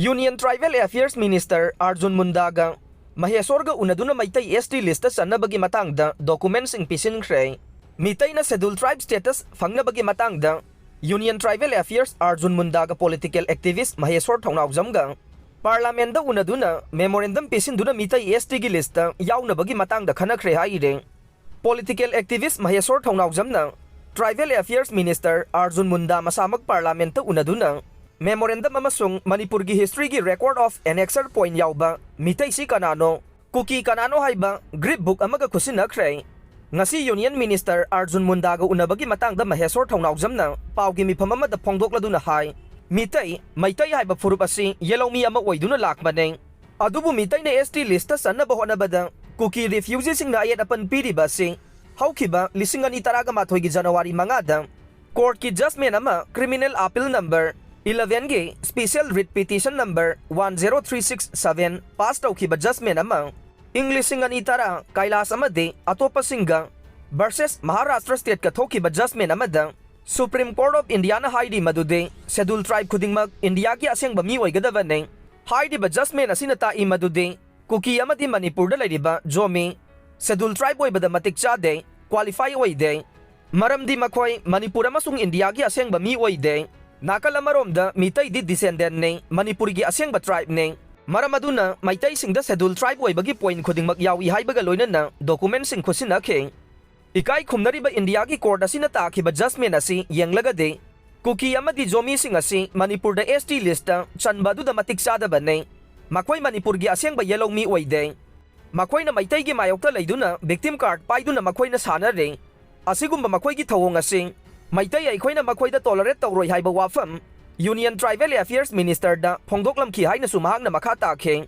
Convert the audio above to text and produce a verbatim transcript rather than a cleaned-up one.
Union Tribal Affairs Minister Arjun Mundaꯒ ꯃꯍꯦꯁꯣꯔꯒ ꯎꯅꯗꯨꯅ Meitei S T listꯇ ꯆꯟꯅꯕꯒꯤ ꯃꯇꯥꯡꯗ documentꯁꯤꯡ ꯄꯤꯁꯤꯟꯈ꯭ꯔꯦ꯫ ꯃꯤꯇꯩꯅ Scheduled Tribe status ꯐꯪꯅꯕꯒꯤ ꯃꯇꯥꯡꯗ Union Tribal Affairs Arjun Mundaꯒ political activist ꯃꯍꯦꯁꯣꯔ ꯊꯧꯅꯥꯎꯖꯝꯒ Parliamentꯇ ꯎꯅꯗꯨꯅ memorandum ꯄꯤꯁꯤꯟꯗꯨꯅ Meitei S Tꯒꯤ listꯇ ꯌꯥꯎꯅꯕꯒꯤ ꯃꯇꯥꯡꯗ ꯈꯟꯅꯈ꯭ꯔꯦ ꯍꯥꯏꯔꯦ꯫ Political activist ꯃꯍꯦꯁꯣꯔ ꯊꯧꯅꯥꯎꯖꯝꯅ Tribal Affairs Minister Arjun Munda ꯃꯁꯥꯃꯛ Parliamentꯇ ꯎꯅꯗꯨꯅ memorandum ꯑꯃꯁꯨꯡ ꯃꯅꯤꯄꯨꯔꯒꯤ historyꯒꯤ record of annexure point ꯌꯥꯎꯕ ꯃꯤꯇꯩꯁꯤ ꯀꯅꯥꯅꯣ, ꯀꯨꯀꯤ ꯀꯅꯥꯅꯣ ꯍꯥꯏꯕ grip book ꯑꯃꯒ ꯈꯨꯠꯁꯤꯟꯅꯈ꯭ꯔꯦ꯫ ꯉꯁꯤ Union Minister Arjun Mundaꯒ ꯎꯅꯕꯒꯤ ꯃꯇꯥꯡꯗ ꯃꯍꯦꯁꯣꯔ ꯊꯧꯅꯥꯎꯖꯝꯅ ꯄꯥꯎꯒꯤ ꯃꯤꯐꯝ ꯑꯃꯗ ꯐꯣꯡꯗꯣꯛꯂꯗꯨꯅ ꯍꯥꯏ, ꯃꯤꯇꯩ, ꯃꯩꯇꯩ ꯍꯥꯏꯕ ꯐꯨꯔꯨꯞ ꯑꯁꯤ ꯌꯦꯜꯍꯧꯃꯤ ꯑꯃ ꯑꯣꯏꯗꯨꯅ ꯂꯥꯛꯄꯅꯦ꯫ ꯑꯗꯨꯕꯨ ꯃꯤꯇꯩꯅ S T listꯇ ꯆꯟꯅꯕ ꯍꯣꯠꯅꯕꯗ ꯀꯨꯀꯤ refugeeꯁꯤꯡꯅ ꯑꯌꯦꯠ ꯑꯄꯟ ꯄꯤꯔꯤꯕ ꯑꯁꯤ ꯍꯧꯈꯤꯕ ꯂꯤꯁꯤꯡ ꯑꯅꯤ ꯇꯔꯥꯃꯥꯊꯣꯏꯒꯤ January ꯃꯉꯥꯗ courtꯀꯤ judgment ꯑꯃ criminal appeal number elevenꯒꯤ special writ petition number one zero three six seven pass ꯇꯧꯈꯤꯕ judgment ꯑꯃ, ꯏꯪ ꯂꯤꯁꯤꯡ ꯑꯅꯤ ꯇꯔꯥ ꯀꯩꯂꯥꯁ ꯑꯃꯗꯤ ꯑꯇꯣꯞꯄꯁꯤꯡꯒ versus Maharashtra stateꯀ ꯊꯣꯛꯈꯤꯕ judgment ꯑꯃꯗ Supreme Court of Indiaꯅ ꯍꯥꯏꯔꯤ ꯃꯗꯨꯗꯤ Scheduled Tribe ꯈꯨꯗꯤꯡꯃꯛ ꯏꯟꯗꯤꯌꯥꯒꯤ ꯑꯁꯦꯡꯕ ꯃꯤ ꯑꯣꯏꯒꯗꯕꯅꯤ꯫ ꯍꯥꯏꯔꯤꯕ judgment ꯑꯁꯤꯅ ꯇꯥꯛꯏ ꯃꯗꯨꯗꯤ ꯀꯨꯀꯤ ꯑꯃꯗꯤ ꯃꯅꯤꯄꯨꯔꯗ ꯂꯩꯔꯤꯕ ꯖꯣꯃꯤ Scheduled Tribe ꯑꯣꯏꯕꯗ ꯃꯇꯤꯛ ꯆꯥꯗꯦ, qualify ꯑꯣꯏꯗꯦ꯫ ꯃꯔꯝꯗꯤ ꯃꯈꯣꯏ ꯃꯅꯤꯄꯨꯔ ꯑꯃꯁꯨꯡ ꯏꯟꯗꯤꯌꯥꯒꯤ ꯑꯁꯦꯡꯕ ꯃꯤ ꯑꯣꯏꯗꯦ꯫ ꯅꯥꯀꯜ ꯑꯃꯔꯣꯝꯗ ꯃꯤꯇꯩꯗꯤ descendantꯅꯤ, ꯃꯅꯤꯄꯨꯔꯒꯤ ꯑꯁꯦꯡꯕ tribeꯅꯤ꯫ ꯃꯔꯝ ꯑꯗꯨꯅ ꯃꯩꯇꯩꯁꯤꯡꯗ Scheduled Tribe ꯑꯣꯏꯕꯒꯤ point ꯈꯨꯗꯤꯡꯃꯛ ꯌꯥꯎꯏ ꯍꯥꯏꯕꯒ ꯂꯣꯏꯅꯅ documentꯁꯤꯡ ꯈꯨꯠꯁꯤꯟꯅꯈꯤ꯫ ꯏꯀꯥꯏ ꯈꯨꯝꯅꯔꯤꯕ ꯏꯟꯗꯤꯌꯥꯒꯤ court ꯑꯁꯤꯅ ꯇꯥꯈꯤꯕ judgment ꯑꯁꯤ ꯌꯦꯡꯂꯒꯗꯤ, ꯀꯨꯀꯤ ꯑꯃꯗꯤ ꯖꯣꯃꯤꯁꯤꯡ ꯑꯁꯤ ꯃꯅꯤꯄꯨꯔꯗ S T listꯇ ꯆꯟꯕ ꯑꯗꯨꯗ ꯃꯇꯤꯛ ꯆꯥꯗꯕꯅꯤ꯫ ꯃꯈꯣꯏ ꯃꯅꯤꯄꯨꯔꯒꯤ ꯑꯁꯦꯡꯕ ꯌꯦꯜꯍꯧꯃꯤ ꯑꯣꯏꯗꯦ꯫ ꯃꯈꯣꯏꯅ ꯃꯩꯇꯩꯒꯤ ꯃꯥꯌꯣꯛꯇ ꯂꯩꯗꯨꯅ victim card ꯄꯥꯏꯗꯨꯅ ꯃꯈꯣꯏꯅ ꯁꯥꯟꯅꯔꯦ꯫ ꯑꯁꯤꯒꯨꯝꯕ ꯃꯈꯣꯏꯒꯤ ꯊꯧꯑꯣꯡ ꯑꯁꯤ ꯃꯩꯇꯩ ꯑꯩꯈꯣꯏꯅ ꯃꯈꯣꯏꯗ tolerate ꯇꯧꯔꯣꯏ ꯍꯥꯏꯕ ꯋꯥꯐꯝ Union Tribal Affairs Ministerꯗ ꯐꯣꯡꯗꯣꯛꯂꯝꯈꯤ ꯍꯥꯏꯅꯁꯨ ꯃꯍꯥꯛꯅ ꯃꯈꯥ ꯇꯥꯈꯤ꯫